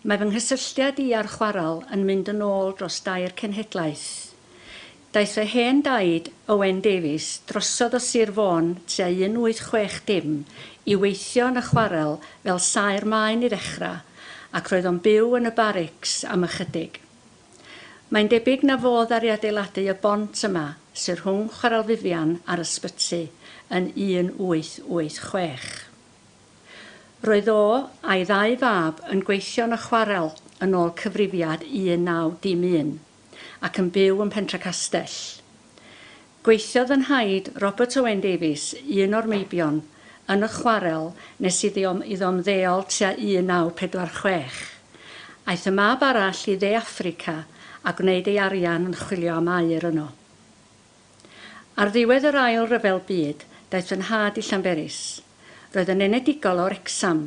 Mae fy nghysylltiad i â'r chwarel yn mynd yn ôl dros dair cenhedlaeth. Daeth fy hen daid, Owen Davies, drosodd o Sir Fôn tua 1860 i weithio yn y chwarel fel saer maen i ddechrau, ac roedd o'n byw yn y barics am ychydig. Mae'n debyg na fodd ar ei adeiladu y bont yma, sy rhwng Chwarel Vivian a'r ysbyty, yn 1886. Roedd o a'i ddau fab yn gweithio yn y chwarel yn ôl cyfrifiad 1901, ac yn byw yn Pentrecastell. Gweithiodd fy nhaid, Robert Owen Davies, un o'r meibion, yn y chwarel nes iddi iddo ymddeol tua 1946. Aeth y mab arall i Dde Affrica a gwneud ei arian yn chwilio am aur yno. Ar ddiwedd yr Ail Ryfel Byd, daeth fy nhad i Llanberis. Roedd yn enedigol o Wrecsam,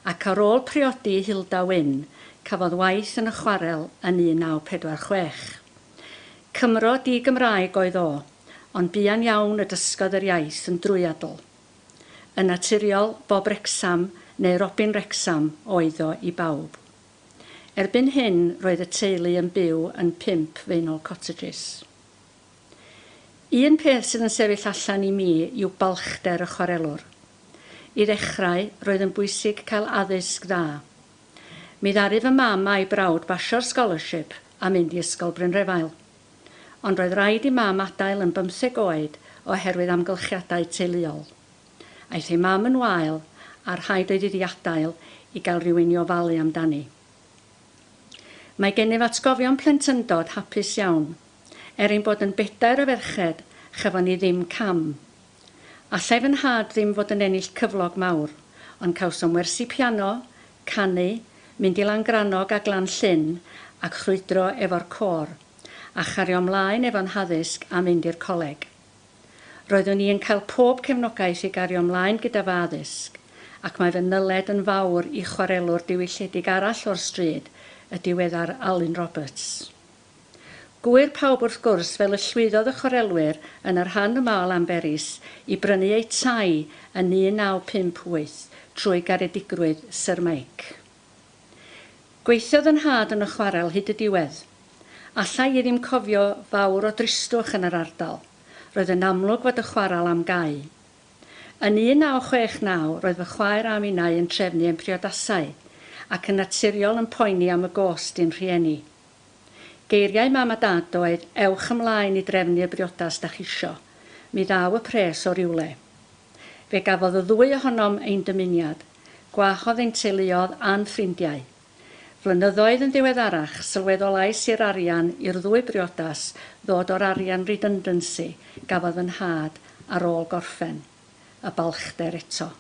ac ar ôl priodi Hilda Wynne, cafodd waith yn y chwarel yn 1946. Cymro di-Gymraeg oedd o, ond buan iawn y dysgodd yr iaith yn drwyadl. Yn naturiol, Bob Wrecsam neu Robin Wrecsam oedd o i bawb. Erbyn hyn, roedd y teulu yn byw yn 5 Faenol Cottages. Un peth sydd yn sefyll allan i mi yw balchder y chwarelwr. I ddechrau, roedd yn bwysig cael addysg dda. Mi ddaru fy mam a'i brawd basio'r scholarship a mynd i Ysgol Brynrefail. Ond roedd rhaid i mam adael yn bymtheg oed oherwydd amgylchiadau teuluol. Aeth ei mam yn wael a rhaid oedd iddi adael i gael rhywun i ofalu amdani. Mae gennyf atgofion plentyndod hapus iawn. Er ein bod yn bedair o ferched, chafon ni ddim cam. Allai fy nhad ddim fod yn ennill cyflog mawr, ond cawsom wersi piano, canu, mynd i Langrannog a Glan Llyn ac chrwydro efo'r côr, a chario mlaen efo'n haddysg a mynd i'r coleg. Roeddwn i yn cael pob cefnogaeth i gario mlaen gyda fy addysg, ac mae fy nyled yn fawr i chwarelwr diwylliedig arall o'r stryd, y diweddar Alun Roberts. Gŵyr pawb wrth gwrs fel y llwyddodd y chwarelwyr yn y rhan yma o Lanberis i brynu eu tai yn 1958 trwy garedigrwydd Syr Mike. Gweithiodd 'y nhad yn y chwarel hyd y diwedd. Alla i ddim cofio fawr o dristwch yn yr ardal. Roedd yn amlwg fod y chwarel am gau. Yn 1969 roedd fy chwaer a minnau yn trefnu ein priodasau, ac yn naturiol yn poeni am y gost i'n rhieni. Geiriau mam a dad oedd, 'Ewch ymlaen i drefnu y briodas dach isio. Mi ddaw y pres o rywle. Fe gafodd y ddwy ohonom ein dymuniad. Gwahodd ein teuluodd a'n ffrindiau. Flynyddoedd yn ddiweddarach, sylweddolais i'r arian i'r ddwy briodas ddod o'r arian redundancy gafodd fy nhad ar ôl gorffen. Y balchder eto.